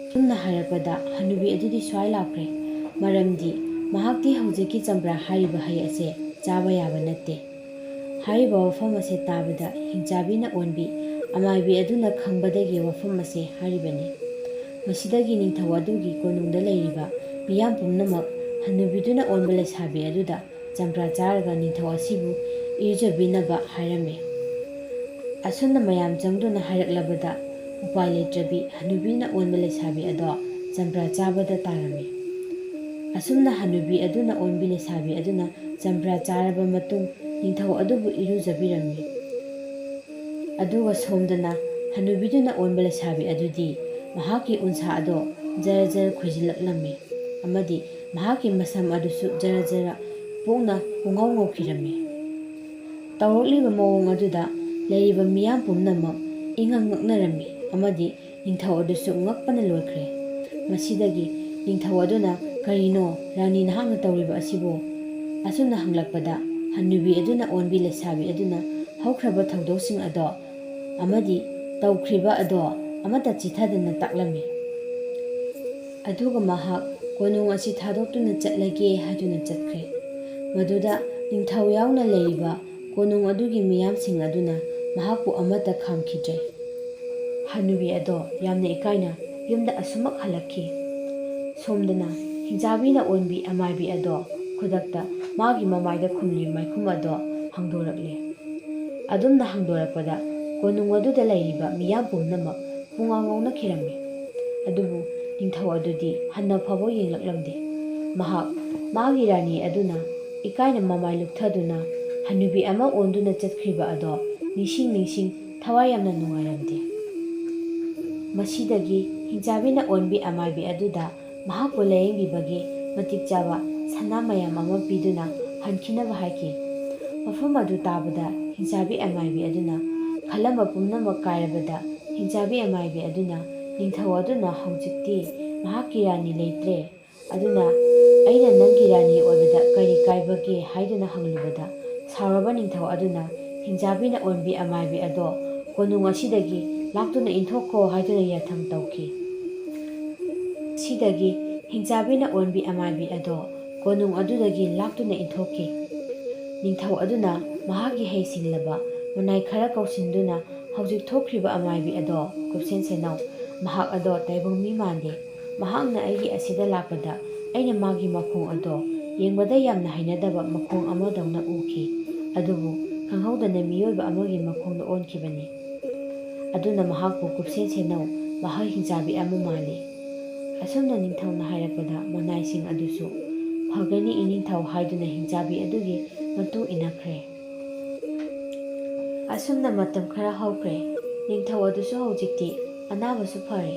ꯑꯁꯨꯝꯅ ꯍꯥꯏꯔꯛꯄꯗ ꯍꯅꯨꯕꯤ ꯑꯗꯨꯗꯤ ꯁ꯭ꯋꯥꯏ ꯂꯥꯎꯈ꯭ꯔꯦ, ꯃꯔꯝꯗꯤ ꯃꯍꯥꯛꯇꯤ ꯍꯧꯖꯤꯛꯀꯤ ꯆꯝꯄ꯭ꯔꯥ ꯍꯥꯏꯔꯤꯕ ꯍꯩ ꯑꯁꯦ ꯆꯥꯕ ꯌꯥꯕ ꯅꯠꯇꯦ꯫ ꯍꯥꯏꯔꯤꯕ ꯋꯥꯐꯝ ꯑꯁꯦ ꯇꯥꯕꯗ ꯍꯤꯡꯆꯥꯕꯤꯅ ꯑꯣꯟꯕꯤ ꯑꯃꯥꯏꯕꯤ ꯑꯗꯨꯅ ꯈꯪꯕꯗꯒꯤ ꯋꯥꯐꯝ ꯑꯁꯦ ꯍꯥꯏꯔꯤꯕꯅꯤ꯫ ꯃꯁꯤꯗꯒꯤ ꯅꯤꯡꯊꯧ ꯑꯗꯨꯒꯤ ꯀꯣꯅꯨꯡꯗ ꯂꯩꯔꯤꯕ ꯃꯤꯌꯥꯝ ꯄꯨꯝꯅꯃꯛ ꯍꯅꯨꯕꯤꯗꯨꯅ ꯑꯣꯟꯕ ꯂꯩꯁꯥꯕꯤ ꯑꯗꯨꯗ ꯆꯝꯄ꯭ꯔꯥ ꯆꯥꯔꯒ ꯅꯤꯡꯊꯧ ꯑꯁꯤꯕꯨ ꯏꯔꯨꯖꯕꯤꯅꯕ ꯍꯥꯏꯔꯝꯃꯤ꯫ ꯑꯁꯨꯝꯅ ꯃꯌꯥꯝ ꯆꯪꯗꯨꯅ ꯍꯥꯏꯔꯛꯂꯕꯗ ꯎꯄꯥꯏ ꯂꯩꯇ꯭ꯔꯕꯤ ꯍꯅꯨꯕꯤꯅ ꯑꯣꯟꯕ ꯂꯩꯁꯥꯕꯤ ꯑꯗꯣ ꯆꯝꯄ꯭ꯔꯥ ꯆꯥꯕꯗ ꯇꯥꯔꯝꯃꯤ꯫ ꯑꯁꯨꯝꯅ ꯍꯅꯨꯕꯤ ꯑꯗꯨꯅ ꯑꯣꯟꯕꯤ ꯂꯩꯁꯥꯕꯤ ꯑꯗꯨꯅ ꯆꯝꯄ꯭ꯔꯥ ꯆꯥꯔꯕ ꯃꯇꯨꯡ ꯅꯤꯡꯊꯧ ꯑꯗꯨꯕꯨ ꯏꯔꯨꯖꯕꯤꯔꯝꯃꯤ꯫ ꯑꯗꯨꯒ ꯁꯣꯝꯗꯅ ꯍꯅꯨꯕꯤꯗꯨꯅ ꯑꯣꯟꯕ ꯂꯩꯁꯥꯕꯤ ꯑꯗꯨꯗꯤ ꯃꯍꯥꯛꯀꯤ ꯎꯟꯁꯥ ꯑꯗꯣ ꯖꯔ ꯖꯔ ꯈꯣꯏꯖꯤꯜꯂꯛꯂꯝꯃꯤ ꯑꯃꯗꯤ ꯃꯍꯥꯛꯀꯤ ꯃꯁꯝ ꯑꯗꯨꯁꯨ ꯖꯔ ꯖꯔ ꯄꯣꯡꯅ ꯄꯨꯡꯉꯧ ꯉꯧꯈꯤꯔꯝꯃꯤ꯫ ꯇꯧꯔꯛꯂꯤꯕ ꯃꯑꯣꯡ ꯑꯗꯨꯗ ꯂꯩꯔꯤꯕ ꯃꯤꯌꯥꯝ ꯄꯨꯝꯅꯃꯛ ꯏꯉꯛ ꯉꯛꯅꯔꯝꯃꯤ ꯑꯃꯗꯤ ꯅꯤꯡꯊꯧ ꯑꯗꯨꯁꯨ ꯉꯛꯄꯅ ꯂꯣꯏꯈ꯭ꯔꯦ꯫ ꯃꯁꯤꯗꯒꯤ ꯅꯤꯡꯊꯧ ꯑꯗꯨꯅ, "ꯀꯔꯤꯅꯣ, ꯔꯥꯅꯤ, ꯅꯍꯥꯛꯅ ꯇꯧꯔꯤꯕ ꯑꯁꯤꯕꯨ?" ꯑꯁꯨꯝꯅ ꯍꯪꯂꯛꯄꯗ, ꯍꯟꯅꯨꯕꯤ ꯑꯗꯨꯅ ꯑꯣꯟꯕꯤ ꯂꯩꯁꯥꯕꯤ ꯑꯗꯨꯅ ꯍꯧꯈ꯭ꯔꯕ ꯊꯧꯗꯣꯛꯁꯤꯡ ꯑꯗꯣ ꯑꯃꯗꯤ ꯇꯧꯈ꯭ꯔꯤꯕ ꯑꯗꯣ ꯑꯃꯠꯇ ꯆꯤꯊꯗꯅ ꯇꯥꯛꯂꯝꯃꯤ꯫ ꯑꯗꯨꯒ ꯃꯍꯥꯛ ꯀꯣꯅꯨꯡ ꯑꯁꯤ ꯊꯥꯗꯣꯛꯇꯨꯅ ꯆꯠꯂꯒꯦ ꯍꯥꯏꯗꯨꯅ ꯆꯠꯈ꯭ꯔꯦ꯫ ꯃꯗꯨꯗ ꯅꯤꯡꯊꯧ ꯌꯥꯎꯅ ꯂꯩꯔꯤꯕ ꯀꯣꯅꯨꯡ ꯑꯗꯨꯒꯤ ꯃꯤꯌꯥꯝꯁꯤꯡ ꯑꯗꯨꯅ ꯃꯍꯥꯛꯄꯨ ꯑꯃꯠꯇ ꯈꯥꯝꯈꯤꯗ꯭ꯔꯦ꯫ ꯍꯅꯨꯕꯤ ꯑꯗꯣ ꯌꯥꯝꯅ ꯏꯀꯥꯏꯅ ꯌꯨꯝꯗ ꯑꯁꯨꯃꯛ ꯍꯜꯂꯛꯈꯤ꯫ ꯁꯣꯝꯗꯅ ꯍꯤꯡꯆꯥꯕꯤꯅ ꯑꯣꯟꯕꯤ ꯑꯃꯥꯏꯕꯤ ꯑꯗꯣ ꯈꯨꯗꯛꯇ ꯃꯥꯒꯤ ꯃꯃꯥꯏꯗ ꯈꯨꯝꯂꯤ ꯃꯥꯏꯈꯨꯝ ꯑꯗꯣ ꯍꯥꯡꯗꯣꯔꯛꯂꯦ꯫ ꯑꯗꯨꯝꯅ ꯍꯥꯡꯗꯣꯔꯛꯄꯗ ꯀꯣꯅꯨꯡ ꯑꯗꯨꯗ ꯂꯩꯔꯤꯕ ꯃꯤꯌꯥꯝ ꯄꯨꯝꯅꯃꯛ ꯄꯨꯡꯉꯥꯎ ꯉꯥꯎꯅꯈꯤꯔꯝꯃꯤ꯫ ꯑꯗꯨꯕꯨ ꯅꯤꯡꯊꯧ ꯑꯗꯨꯗꯤ ꯍꯟꯅ ꯐꯥꯎꯕ ꯌꯦꯡꯂꯛꯂꯝꯗꯦ꯫ ꯃꯍꯥꯛ ꯃꯥꯒꯤ ꯔꯥꯅꯤ ꯑꯗꯨꯅ ꯏꯀꯥꯏꯅ ꯃꯃꯥꯏ ꯂꯨꯞꯊꯗꯨꯅ ꯍꯅꯨꯕꯤ ꯑꯃ ꯑꯣꯟꯗꯨꯅ ꯆꯠꯈ꯭ꯔꯤꯕ ꯑꯗꯣ ꯅꯤꯡꯁꯤꯡ ꯅꯤꯡꯁꯤꯡ ꯊꯋꯥꯏ ꯌꯥꯝꯅ ꯅꯨꯡꯉꯥꯏꯔꯝꯗꯦ꯫ ꯃꯁꯤꯗꯒꯤ ꯍꯤꯡꯆꯥꯕꯤꯅ ꯑꯣꯟꯕꯤ ꯑꯃꯥꯏꯕꯤ ꯑꯗꯨꯗ ꯃꯍꯥꯛꯄꯨ ꯂꯥꯌꯦꯡꯕꯤꯕꯒꯤ ꯃꯇꯤꯛ ꯆꯥꯕ ꯁꯅꯥ ꯃꯌꯥꯝ ꯑꯃ ꯄꯤꯗꯨꯅ ꯍꯟꯈꯤꯅꯕ ꯍꯥꯏꯈꯤ꯫ ꯃꯐꯝ ꯑꯗꯨ ꯇꯥꯕꯗ ꯍꯤꯡꯆꯥꯕꯤ ꯑꯃꯥꯏꯕꯤ ꯑꯗꯨꯅ ꯈꯜꯂꯝꯕ ꯄꯨꯝꯅꯃꯛ ꯀꯥꯏꯔꯕꯗ ꯍꯤꯡꯆꯥꯕꯤ ꯑꯃꯥꯏꯕꯤ ꯑꯗꯨꯅ ꯅꯤꯡꯊꯧ ꯑꯗꯨꯅ ꯍꯧꯖꯤꯛꯇꯤ ꯃꯍꯥꯛꯀꯤ ꯔꯥꯅꯤ ꯂꯩꯇ꯭ꯔꯦ, ꯑꯗꯨꯅ ꯑꯩꯅ ꯅꯪꯒꯤ ꯔꯥꯅꯤ ꯑꯣꯏꯕꯗ ꯀꯔꯤ ꯀꯥꯏꯕꯒꯦ ꯍꯥꯏꯗꯨꯅ ꯍꯪꯂꯨꯕꯗ ꯁꯥꯎꯔꯕ ꯅꯤꯡꯊꯧ ꯑꯗꯨꯅ ꯍꯤꯡꯆꯥꯕꯤꯅ ꯑꯣꯟꯕꯤ ꯑꯃꯥꯏꯕꯤ ꯑꯗꯣ ꯀꯣꯅꯨꯡ ꯑꯁꯤꯗꯒꯤ ꯂꯥꯛꯇꯨꯅ ꯏꯟꯊꯣꯛꯈꯣ ꯍꯥꯏꯗꯨꯅ ꯌꯥꯊꯪ ꯇꯧꯈꯤ꯫ ꯁꯤꯗꯒꯤ ꯍꯤꯡꯆꯥꯕꯤꯅ ꯑꯣꯟꯕꯤ ꯑꯃꯥꯏꯕꯤ ꯑꯗꯣ ꯀꯣꯅꯨꯡ ꯑꯗꯨꯗꯒꯤ ꯂꯥꯛꯇꯨꯅ ꯏꯟꯊꯣꯛꯈꯤ꯫ ꯅꯤꯡꯊꯧ ꯑꯗꯨꯅ ꯃꯍꯥꯛꯀꯤ ꯍꯩꯁꯤꯡꯂꯕ ꯃꯅꯥꯏ ꯈꯔ ꯀꯧꯁꯤꯟꯗꯨꯅ ꯍꯧꯖꯤꯛ ꯊꯣꯛꯈ꯭ꯔꯤꯕ ꯑꯃꯥꯏꯕꯤ ꯑꯗꯣ ꯀꯨꯞꯁꯦꯟ ꯁꯦꯟꯅꯧ꯫ ꯃꯍꯥꯛ ꯑꯗꯣ ꯇꯥꯏꯕꯪ ꯃꯤ ꯃꯥꯟꯗꯦ꯫ ꯃꯍꯥꯛꯅ ꯑꯩꯒꯤ ꯑꯁꯤꯗ ꯂꯥꯛꯄꯗ ꯑꯩꯅ ꯃꯥꯒꯤ ꯃꯈꯣꯡ ꯑꯗꯣ ꯌꯦꯡꯕꯗ ꯌꯥꯝꯅ ꯍꯩꯅꯗꯕ ꯃꯈꯣꯡ ꯑꯃꯗꯧꯅ ꯎꯈꯤ꯫ ꯑꯗꯨꯕꯨ ꯈꯪꯍꯧꯗꯅ ꯃꯤꯑꯣꯏꯕ ꯑꯃꯒꯤ ꯃꯈꯣꯡꯗ ꯑꯣꯟꯈꯤꯕꯅꯤ꯫ ꯑꯗꯨꯅ ꯃꯍꯥꯛꯄꯨ ꯀꯨꯞꯁꯦꯟ ꯁꯦꯟꯅꯧ, ꯃꯍꯥꯛ ꯍꯤꯡꯆꯥꯕꯤ ꯑꯃ ꯃꯥꯜꯂꯤ꯫ ꯑꯁꯨꯝꯅ ꯅꯤꯡꯊꯧꯅ ꯍꯥꯏꯔꯛꯄꯗ ꯃꯅꯥꯏꯁꯤꯡ ꯑꯗꯨꯁꯨ "ꯐꯒꯅꯤ ꯏꯅꯤꯡꯊꯧ" ꯍꯥꯏꯗꯨꯅ ꯍꯤꯡꯆꯥꯕꯤ ꯑꯗꯨꯒꯤ ꯃꯇꯨꯡ ꯏꯟꯅꯈ꯭ꯔꯦ꯫ ꯑꯁꯨꯝꯅ ꯃꯇꯝ ꯈꯔ ꯍꯧꯈ꯭ꯔꯦ꯫ ꯅꯤꯡꯊꯧ ꯑꯗꯨꯁꯨ ꯍꯧꯖꯤꯛꯇꯤ ꯑꯅꯥꯕꯁꯨ ꯐꯔꯦ꯫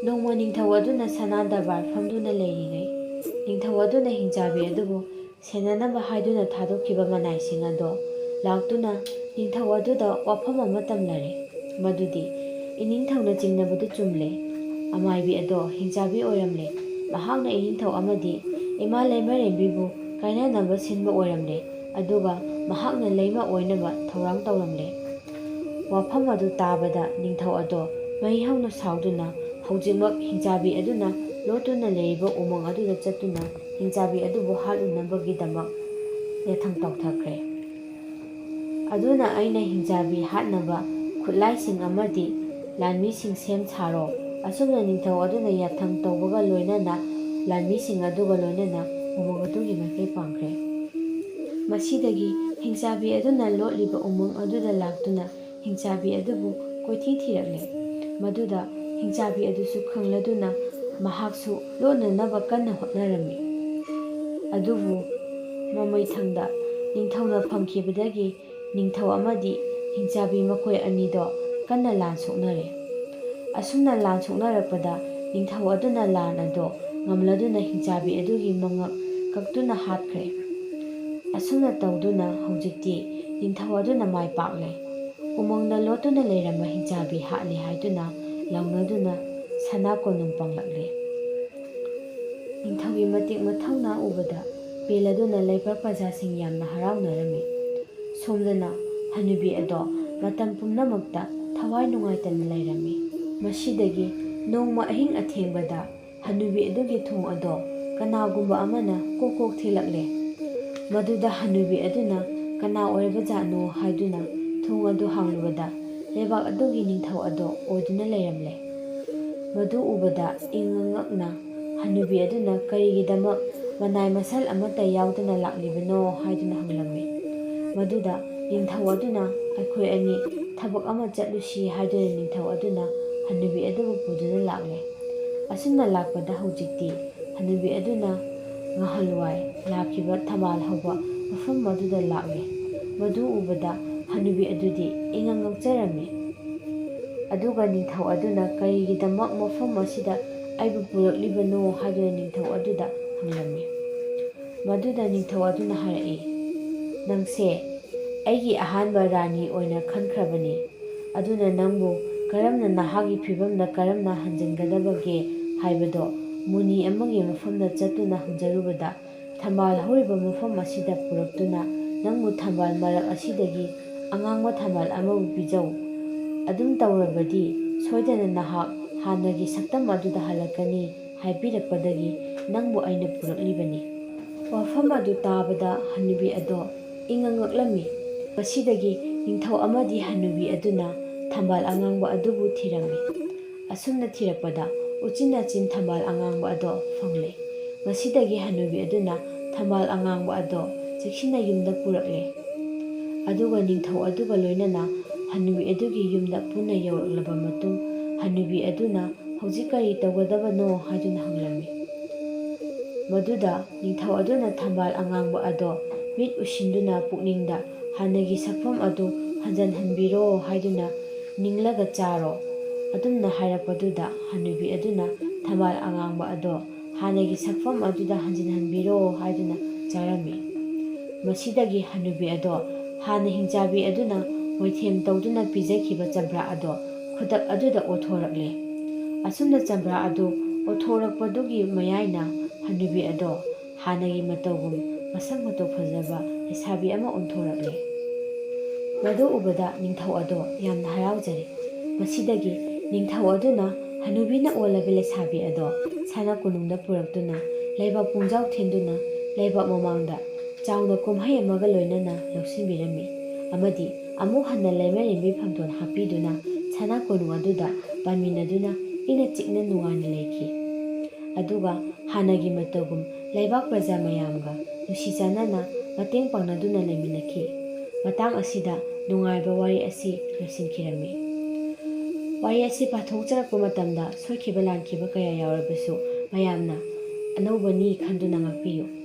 ꯅꯣꯡꯃ ꯅꯤꯡꯊꯧ ꯑꯗꯨꯅ ꯁꯅꯥ ꯗꯔꯕꯥꯔ ꯐꯝꯗꯨꯅ ꯂꯩꯔꯤꯉꯩ ꯅꯤꯡꯊꯧ ꯑꯗꯨꯅ ꯍꯤꯡꯆꯥꯕꯤ ꯑꯗꯨꯕꯨ ꯁꯦꯟꯅꯅꯕ ꯍꯥꯏꯗꯨꯅ ꯊꯥꯗꯣꯛꯈꯤꯕ ꯃꯅꯥꯏꯁꯤꯡ ꯑꯗꯣ ꯂꯥꯛꯇꯨꯅ ꯅꯤꯡꯊꯧ ꯑꯗꯨꯗ ꯋꯥꯐꯝ ꯑꯃ ꯇꯝꯅꯔꯦ꯫ ꯃꯗꯨꯗꯤ ꯏꯅꯤꯡꯊꯧꯅ ꯆꯤꯡꯅꯕꯗꯨ ꯆꯨꯝꯂꯦ꯫ ꯑꯃꯥꯏꯕꯤ ꯑꯗꯣ ꯍꯤꯡꯆꯥꯕꯤ ꯑꯣꯏꯔꯝꯂꯦ꯫ ꯃꯍꯥꯛꯅ ꯏꯅꯤꯡꯊꯧ ꯑꯃꯗꯤ ꯏꯃꯥ ꯂꯩꯃꯔꯦꯝꯕꯤꯕꯨ ꯀꯥꯏꯅꯅꯕ ꯁꯤꯟꯕ ꯑꯣꯏꯔꯝꯂꯦ꯫ ꯑꯗꯨꯒ ꯃꯍꯥꯛꯅ ꯂꯩꯃ ꯑꯣꯏꯅꯕ ꯊꯧꯔꯥꯡ ꯇꯧꯔꯝꯂꯦ꯫ ꯋꯥꯐꯝ ꯑꯗꯨ ꯇꯥꯕꯗ ꯅꯤꯡꯊꯧ ꯑꯗꯣ ꯃꯩ ꯍꯧꯅ ꯁꯥꯎꯗꯨꯅ ꯍꯧꯖꯤꯛꯃꯛ ꯍꯤꯡꯆꯥꯕꯤ ꯑꯗꯨꯅ ꯂꯣꯠꯇꯨꯅ ꯂꯩꯔꯤꯕ ꯎꯃꯪ ꯑꯗꯨꯗ ꯆꯠꯇꯨꯅ ꯍꯤꯡꯆꯥꯕꯤ ꯑꯗꯨꯕꯨ ꯍꯥꯠꯂꯨꯅꯕꯒꯤꯗꯃꯛ ꯌꯥꯊꯪ ꯇꯧꯊꯈ꯭ꯔꯦ꯫ ꯑꯗꯨꯅ ꯑꯩꯅ ꯍꯤꯡꯆꯥꯕꯤ ꯍꯥꯠꯅꯕ ꯈꯨꯠꯂꯥꯏꯁꯤꯡ ꯑꯃꯗꯤ ꯂꯥꯟꯃꯤꯁꯤꯡ ꯁꯦꯝ ꯁꯥꯔꯣ꯫ ꯑꯁꯨꯝꯅ ꯅꯤꯡꯊꯧ ꯑꯗꯨꯅ ꯌꯥꯊꯪ ꯇꯧꯕꯒ ꯂꯣꯏꯅꯅ ꯂꯥꯟꯃꯤꯁꯤꯡ ꯑꯗꯨꯒ ꯂꯣꯏꯅꯅ ꯎꯃꯪ ꯑꯗꯨꯒꯤ ꯃꯥꯏꯀꯩ ꯄꯥꯡꯈ꯭ꯔꯦ꯫ ꯃꯁꯤꯗꯒꯤ ꯍꯤꯡꯆꯥꯕꯤ ꯑꯗꯨꯅ ꯂꯣꯠꯂꯤꯕ ꯎꯃꯪ ꯑꯗꯨꯗ ꯂꯥꯛꯇꯨꯅ ꯍꯤꯡꯆꯥꯕꯤ ꯑꯗꯨꯕꯨ ꯀꯣꯏꯊꯤ ꯊꯤꯔꯛꯂꯦ꯫ ꯃꯗꯨꯗ ꯍꯤꯡꯆꯥꯕꯤ ꯑꯗꯨꯁꯨ ꯈꯪꯂꯗꯨꯅ ꯃꯍꯥꯛꯁꯨ ꯂꯣꯠꯅꯅꯕ ꯀꯟꯅ ꯍꯣꯠꯅꯔꯝꯃꯤ꯫ ꯑꯗꯨꯕꯨ ꯃꯃꯩꯊꯪꯗ ꯅꯤꯡꯊꯧꯅ ꯐꯪꯈꯤꯕꯗꯒꯤ ꯅꯤꯡꯊꯧ ꯑꯃꯗꯤ ꯍꯤꯡꯆꯥꯕꯤ ꯃꯈꯣꯏ ꯑꯅꯤꯗꯣ ꯀꯟꯅ ꯂꯥꯟ ꯁꯣꯛꯅꯔꯦ꯫ ꯑꯁꯨꯝꯅ ꯂꯥꯟ ꯁꯣꯛꯅꯔꯛꯄꯗ ꯅꯤꯡꯊꯧ ꯑꯗꯨꯅ ꯂꯥꯟ ꯑꯗꯣ ꯉꯝꯂꯗꯨꯅ ꯍꯤꯡꯆꯥꯕꯤ ꯑꯗꯨꯒꯤ ꯃꯉꯛ ꯀꯛꯇꯨꯅ ꯍꯥꯠꯈ꯭ꯔꯦ꯫ ꯑꯁꯨꯝꯅ ꯇꯧꯗꯨꯅ ꯍꯧꯖꯤꯛꯇꯤ ꯅꯤꯡꯊꯧ ꯑꯗꯨꯅ ꯃꯥꯏ ꯄꯥꯛꯂꯦ꯫ ꯎꯃꯪꯗ ꯂꯣꯠꯇꯨꯅ ꯂꯩꯔꯝꯕ ꯍꯤꯡꯆꯥꯕꯤ ꯍꯥꯠꯂꯦ ꯍꯥꯏꯗꯨꯅ ꯂꯥꯎꯅꯗꯨꯅ ꯁꯅꯥ ꯀꯣꯅꯨꯡ ꯄꯥꯡꯂꯛꯂꯦ꯫ ꯅꯤꯡꯊꯧꯒꯤ ꯃꯇꯤꯛ ꯃꯊꯧꯅꯥ ꯎꯕꯗ ꯄꯦꯜꯂꯗꯨꯅ ꯂꯩꯕꯥꯛ ꯄ꯭ꯔꯖꯥꯁꯤꯡ ꯌꯥꯝꯅ ꯍꯔꯥꯎꯅꯔꯝꯃꯤ꯫ ꯁꯣꯝꯗꯅ ꯍꯅꯨꯕꯤ ꯑꯗꯣ ꯃꯇꯝ ꯄꯨꯝꯅꯃꯛꯇ ꯊꯋꯥꯏ ꯅꯨꯡꯉꯥꯏꯇꯅ ꯂꯩꯔꯝꯃꯤ꯫ ꯃꯁꯤꯗꯒꯤ ꯅꯣꯡꯃ ꯑꯍꯤꯡ ꯑꯊꯦꯡꯕꯗ ꯍꯅꯨꯕꯤ ꯑꯗꯨꯒꯤ ꯊꯣꯡ ꯑꯗꯣ ꯀꯅꯥꯒꯨꯝꯕ ꯑꯃꯅ ꯀꯣꯛ ꯀꯣꯛ ꯊꯤꯜꯂꯛꯂꯦ꯫ ꯃꯗꯨꯗ ꯍꯅꯨꯕꯤ ꯑꯗꯨꯅ ꯀꯅꯥ ꯑꯣꯏꯔꯕꯖꯥꯠꯅꯣ ꯍꯥꯏꯗꯨꯅ ꯊꯣꯡ ꯑꯗꯨ ꯍꯥꯡꯂꯨꯕꯗ ꯂꯩꯕꯥꯛ ꯑꯗꯨꯒꯤ ꯅꯤꯡꯊꯧ ꯑꯗꯣ ꯑꯣꯏꯗꯨꯅ ꯂꯩꯔꯝꯂꯦ꯫ ꯃꯗꯨ ꯎꯕꯗ ꯏꯉꯛ ꯉꯛꯅ ꯍꯅꯨꯕꯤ ꯑꯗꯨꯅ ꯀꯔꯤꯒꯤꯗꯃꯛ ꯃꯅꯥꯏ ꯃꯁꯜ ꯑꯃꯠꯇ ꯌꯥꯎꯗꯅ ꯂꯥꯛꯂꯤꯕꯅꯣ ꯍꯥꯏꯗꯨꯅ ꯍꯪꯂꯝꯃꯤ꯫ ꯃꯗꯨꯗ ꯅꯤꯡꯊꯧ ꯑꯗꯨꯅ ꯑꯩꯈꯣꯏ ꯑꯅꯤ ꯊꯕꯛ ꯑꯃ ꯆꯠꯂꯨꯁꯤ ꯍꯥꯏꯗꯨꯅ ꯅꯤꯡꯊꯧ ꯑꯗꯨꯅ ꯍꯅꯨꯕꯤ ꯑꯗꯨꯕꯨ ꯄꯨꯗꯨꯅ ꯂꯥꯛꯂꯦ꯫ ꯑꯁꯨꯝꯅ ꯂꯥꯛꯄꯗ ꯍꯧꯖꯤꯛꯇꯤ ꯍꯅꯨꯕꯤ ꯑꯗꯨꯅ ꯉꯍꯥꯟꯋꯥꯏ ꯂꯥꯛꯈꯤꯕ ꯊꯝꯕꯥꯜ ꯍꯧꯕ ꯃꯐꯝ ꯑꯗꯨꯗ ꯂꯥꯛꯂꯦ꯫ ꯃꯗꯨ ꯎꯕꯗ ꯍꯅꯨꯕꯤ ꯑꯗꯨꯗꯤ ꯏꯉꯛ ꯉꯛꯆꯔꯝꯃꯤ꯫ ꯑꯗꯨꯒ ꯅꯤꯡꯊꯧ ꯑꯗꯨꯅ ꯀꯔꯤꯒꯤꯗꯃꯛ ꯃꯐꯝ ꯑꯁꯤꯗ ꯑꯩꯕꯨ ꯄꯨꯔꯛꯂꯤꯕꯅꯣ ꯍꯥꯏꯗꯨꯅ ꯅꯤꯡꯊꯧ ꯑꯗꯨꯗ ꯍꯪꯂꯝꯃꯤ꯫ ꯃꯗꯨꯗ ꯅꯤꯡꯊꯧ ꯑꯗꯨꯅ ꯍꯥꯏꯔꯛꯏ, "ꯅꯪꯁꯦ ꯑꯩꯒꯤ ꯑꯍꯥꯟꯕ ꯔꯥꯅꯤ ꯑꯣꯏꯅ ꯈꯟꯈ꯭ꯔꯕꯅꯤ꯫ ꯑꯗꯨꯅ ꯅꯪꯕꯨ ꯀꯔꯝꯅ ꯅꯍꯥꯛꯀꯤ ꯐꯤꯕꯝꯗ ꯀꯔꯝꯅ ꯍꯟꯖꯤꯟꯒꯗꯕꯒꯦ ꯍꯥꯏꯕꯗꯣ ꯃꯨꯅꯤ ꯑꯃꯒꯤ ꯃꯐꯝꯗ ꯆꯠꯇꯨꯅ ꯍꯪꯖꯔꯨꯕꯗ, ꯊꯝꯕꯥꯜ ꯍꯧꯔꯤꯕ ꯃꯐꯝ ꯑꯁꯤꯗ ꯄꯨꯔꯛꯇꯨꯅ ꯅꯪꯕꯨ ꯊꯝꯕꯥꯜ ꯃꯔꯛ ꯑꯁꯤꯗꯒꯤ ꯑꯉꯥꯡꯕ ꯊꯝꯕꯥꯜ ꯑꯃꯕꯨ ꯄꯤꯖꯧ꯫ ꯑꯗꯨꯝ ꯇꯧꯔꯕꯗꯤ ꯁꯣꯏꯗꯅ ꯅꯍꯥꯛ ꯍꯥꯟꯅꯒꯤ ꯁꯛꯇꯝ ꯑꯗꯨꯗ ꯍꯜꯂꯛꯀꯅꯤ ꯍꯥꯏꯕꯤꯔꯛꯄꯗꯒꯤ ꯅꯪꯕꯨ ꯑꯩꯅ ꯄꯨꯔꯛꯂꯤꯕꯅꯤ꯫" ꯋꯥꯐꯝ ꯑꯗꯨ ꯇꯥꯕꯗ ꯍꯅꯨꯕꯤ ꯑꯗꯣ ꯏꯪꯉ ꯉꯛꯂꯝꯃꯤ꯫ ꯃꯁꯤꯗꯒꯤ ꯅꯤꯡꯊꯧ ꯑꯃꯗꯤ ꯍꯅꯨꯕꯤ ꯑꯗꯨꯅ ꯊꯝꯕꯥꯜ ꯑꯉꯥꯡꯕ ꯑꯗꯨꯕꯨ ꯊꯤꯔꯝꯃꯤ꯫ ꯑꯁꯨꯝꯅ ꯊꯤꯔꯛꯄꯗ ꯎꯆꯤꯟ ꯅꯥꯆꯤꯟ ꯊꯝꯕꯥꯜ ꯑꯉꯥꯡꯕ ꯑꯗꯣ ꯐꯪꯂꯦ꯫ ꯃꯁꯤꯗꯒꯤ ꯍꯅꯨꯕꯤ ꯑꯗꯨꯅ ꯊꯝꯕꯥꯜ ꯑꯉꯥꯡꯕ ꯑꯗꯣ ꯆꯦꯛꯁꯤꯟꯅ ꯌꯨꯝꯗ ꯄꯨꯔꯛꯂꯦ꯫ ꯑꯗꯨꯒ ꯅꯤꯡꯊꯧ ꯑꯗꯨꯒ ꯂꯣꯏꯅꯅ ꯍꯅꯨꯕꯤ ꯑꯗꯨꯒꯤ ꯌꯨꯝꯗ ꯄꯨꯟꯅ ꯌꯧꯔꯛꯂꯕ ꯃꯇꯨꯡ, ꯍꯅꯨꯕꯤ ꯑꯗꯨꯅ "ꯍꯧꯖꯤꯛ ꯀꯔꯤ ꯇꯧꯒꯗꯕꯅꯣ?" ꯍꯥꯏꯗꯨꯅ ꯍꯪꯂꯝꯃꯤ꯫ ꯃꯗꯨꯗ ꯅꯤꯡꯊꯧ ꯑꯗꯨꯅ ꯊꯝꯕꯥꯜ ꯑꯉꯥꯡꯕ ꯑꯗꯣ ꯃꯤꯠ ꯎꯏꯁꯤꯟꯗꯨꯅ ꯄꯨꯛꯅꯤꯡꯗ "ꯍꯥꯟꯅꯒꯤ ꯁꯛꯐꯝ ꯑꯗꯨ ꯍꯟꯖꯤꯟꯍꯟꯕꯤꯔꯣ" ꯍꯥꯏꯗꯨꯅ ꯅꯤꯡꯂꯒ ꯆꯥꯔꯣ꯫ ꯑꯗꯨꯝꯅ ꯍꯥꯏꯔꯛꯄꯗꯨꯗ ꯍꯅꯨꯕꯤ ꯑꯗꯨꯅ ꯊꯝꯕꯥꯜ ꯑꯉꯥꯡꯕ ꯑꯗꯣ ꯍꯥꯟꯅꯒꯤ ꯁꯛꯐꯝ ꯑꯗꯨꯗ ꯍꯟꯖꯤꯟꯍꯟꯕꯤꯔꯣ ꯍꯥꯏꯗꯨꯅ ꯆꯥꯔꯝꯃꯤ꯫ ꯃꯁꯤꯗꯒꯤ ꯍꯅꯨꯕꯤ ꯑꯗꯣ ꯍꯥꯟꯅ ꯍꯤꯡꯆꯥꯕꯤ ꯑꯗꯨꯅ ꯃꯣꯏꯊꯦꯝ ꯇꯧꯗꯨꯅ ꯄꯤꯖꯈꯤꯕ ꯆꯝꯄ꯭ꯔꯥ ꯑꯗꯣ ꯈꯨꯗꯛ ꯑꯗꯨꯗ ꯑꯣꯊꯣꯔꯛꯂꯦ꯫ ꯑꯁꯨꯝꯅ ꯆꯝꯄ꯭ꯔꯥ ꯑꯗꯨ ꯑꯣꯊꯣꯔꯛꯄꯗꯨꯒꯤ ꯃꯌꯥꯏꯅ ꯍꯅꯨꯕꯤ ꯑꯗꯣ ꯍꯥꯟꯅꯒꯤ ꯃꯇꯧꯒꯨꯝ ꯃꯁꯛ ꯃꯇꯧ ꯐꯖꯕ ꯂꯩꯁꯥꯕꯤ ꯑꯃ ꯑꯣꯟꯊꯣꯔꯛꯂꯦ꯫ ꯃꯗꯨ ꯎꯕꯗ ꯅꯤꯡꯊꯧ ꯑꯗꯣ ꯌꯥꯝꯅ ꯍꯔꯥꯎꯖꯔꯦ꯫ ꯃꯁꯤꯗꯒꯤ ꯅꯤꯡꯊꯧ ꯑꯗꯨꯅ ꯍꯅꯨꯕꯤꯅ ꯑꯣꯜꯂꯕ ꯂꯩꯁꯥꯕꯤ ꯑꯗꯣ ꯁꯅꯥ ꯀꯣꯅꯨꯡꯗ ꯄꯨꯔꯛꯇꯨꯅ ꯂꯩꯕꯥꯛ ꯄꯨꯡꯖꯥꯎ ꯊꯤꯟꯗꯨꯅ ꯂꯩꯕꯥꯛ ꯃꯃꯥꯡꯗ ꯆꯥꯎꯅ ꯀꯨꯝꯍꯩ ꯑꯃꯒ ꯂꯣꯏꯅꯅ ꯂꯧꯁꯤꯟꯕꯤꯔꯝꯃꯤ ꯑꯃꯗꯤ ꯑꯃꯨꯛ ꯍꯟꯅ ꯂꯩꯃꯔꯦꯟꯕꯤ ꯐꯝꯗꯣꯟ ꯍꯥꯞꯄꯤꯗꯨꯅ ꯁꯅꯥ ꯀꯣꯅꯨꯡ ꯑꯗꯨꯗ ꯄꯥꯟꯃꯤꯟꯅꯗꯨꯅ ꯏꯪꯅ ꯆꯤꯛꯅ ꯅꯨꯡꯉꯥꯏꯅ ꯂꯩꯈꯤ꯫ ꯑꯗꯨꯒ ꯍꯥꯟꯅꯒꯤ ꯃꯇꯧꯒꯨꯝ ꯂꯩꯕꯥꯛ ꯄ꯭ꯔꯖꯥ ꯃꯌꯥꯝꯒ ꯅꯨꯡꯁꯤ ꯆꯥꯟꯅꯅ ꯃꯇꯦꯡ ꯄꯥꯡꯅꯗꯨꯅ ꯂꯩꯃꯤꯟꯅꯈꯤ꯫ ꯃꯇꯥꯡ ꯑꯁꯤꯗ ꯅꯨꯡꯉꯥꯏꯕ ꯋꯥꯔꯤ ꯑꯁꯤ ꯂꯣꯏꯁꯤꯟꯈꯤꯔꯝꯃꯤ꯫ ꯋꯥꯔꯤ ꯑꯁꯤ ꯄꯥꯊꯣꯛꯆꯔꯛꯄ ꯃꯇꯝꯗ ꯁꯣꯏꯈꯤꯕ ꯂꯥꯟꯈꯤꯕ ꯀꯌꯥ ꯌꯥꯎꯔꯕꯁꯨ ꯃꯌꯥꯝꯅ ꯑꯅꯧꯕꯅꯤ ꯈꯟꯗꯨꯅ ꯉꯥꯛꯄꯤꯌꯨ꯫